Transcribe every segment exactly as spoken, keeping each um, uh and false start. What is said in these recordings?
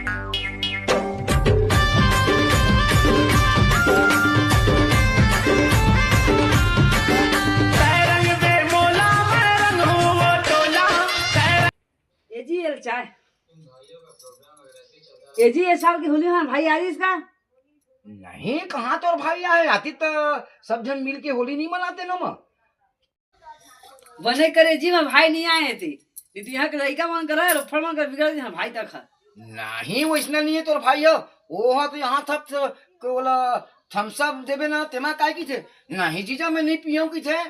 ए जी, एल चाय। ए जी, ए साल के होली में भाई आ रही इसका? नहीं, कहाँ तोर भाई आए? आती तो सब झन मिल के होली नहीं मनाते ना म। बने करे जी, मैं भाई नहीं आए थे। नहीं तो यहाँ के लड़का मन करा, रोफड़ मन कर बिगड़ दिया भाई तक। नहीं, वैसना नहीं है तोर भाई हो। वो हा तो यहाँ तक से, के बोला, थम्स अप देबे ना, तेमा काय की थे? नहीं जीजा, मैं नहीं पियऊँ की थे।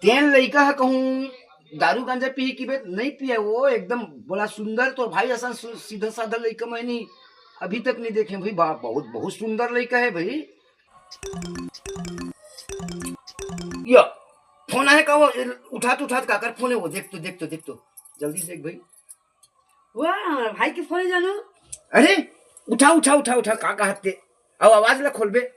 तेन लइका ह कहूँ दारू गांजा पीही की बेत नहीं पिए, वो एकदम बड़ा सुंदर, तोर भाई असन सु-, सीधा साधा लइका मैं नहीं, अभी तक नहीं देखे भाई। बा-, बहुत, बहुत सुंदर लइका है भाई। या, फोन आए का वो? उठात, उठात काकर फोन है वो? देख तो, देख तो, देख तो, जल्दी देख भाई। वाह, हमारा भाई के फोन है जानू। अरे, उठा, उठा, उठा, उठा, का कहत के? अब आवाज ला खोलबे।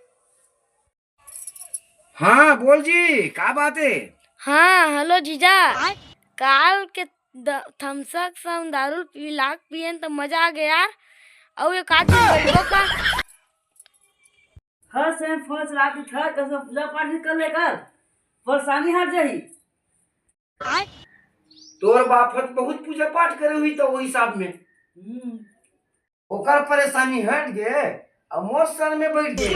हाँ, बोल जी, का बात है? हाँ, हेलो जीजा। काल के द-, थम्स अप संग दारू पी-, लाग पियन त मजा आ गया यार। अउ ये का चीज गरीबों का? हर समय फोन चला के था, कसम पूजा पाठ भी कर ले कर। परेशानी हट जाही। तोर बाप ह त बहुत पूजा पाठ करे हुई तो वो हिसाब में। हम्म। ओकर परेशानी हट गे, अब मोर सर में बैठ गे।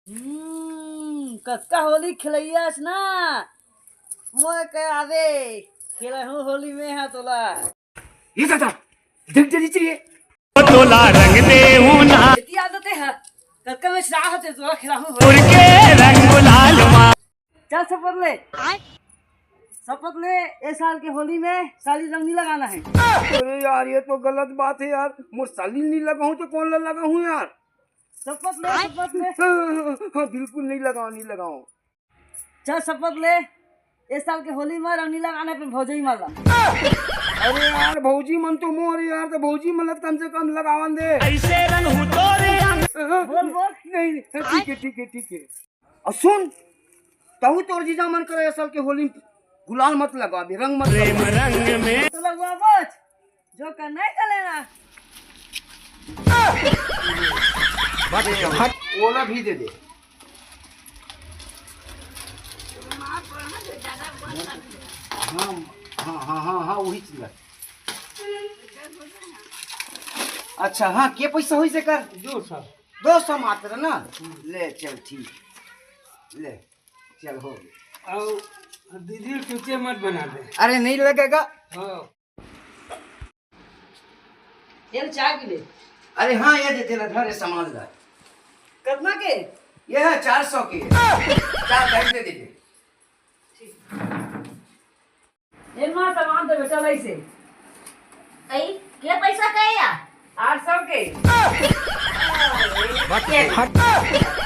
हम्म, कक्का होली खेलैया अस ना, मोर के आवे, खेलहूँ होली में हा तोला। ये दादा, देख जरी चाहिए। तोला रंग दे हूँ ना। इतनी आदत है, कक्का में शराब होते, तोला खेलहूँ होली। उड़ के रंग गुलाल मा। चल शपथ ले। आय? शपथ ले, ए साल के होली में साली रंग नहीं लगाना है। अरे यार, ये तो गलत बात है यार, मोर साली नहीं लगाऊं तो कौन ला लगाऊं यार? शपथ ले, आय? शपथ ले। हाँ, हाँ, हाँ, बिल्कुल नहीं लगाओ, नहीं लगाओ। चल शपथ ले, ए साल के होली में रंग नहीं लगाना है, फिर भौजाई मन ला। अरे यार, भौजी मन तो मोर यार, तो भौजी मन ला कम से कम लगावन दे। ऐसे रंग हूँ तोरे अंग। बोल, बोल। नहीं, नहीं, ठीक है, ठीक है, ठीक है। अउ सुन, तहू तोर जीजा मन करे ए साल के होली में गुलाल मत लगाबे, रंग मत प्रेम लगाबे। रंग में। तो लगवा बच, जो करना है कर लेना। बच, हट। ओला भी दे दे। हाँ, हाँ, हाँ, हाँ, हाँ, वही चीज है। अच्छा, हाँ, के पैसा होइस एकर? दो सौ। दो सौ मात्र ना? ले, चल, ठीक। ले, चल, हो गया। अउ दीदी, चूचे मत बना दे। अरे, नहीं लगेगा। हाँ। ये चाय पी ले। अरे हाँ, ये दे, तेला धर, ये सामान ला। कितना के? ये है चार सौ के। चार बैग दे दीजिए। ए माँ, सामान तो बेटा लाई से। कई? के पैसा के या? आठ सौ के। हट।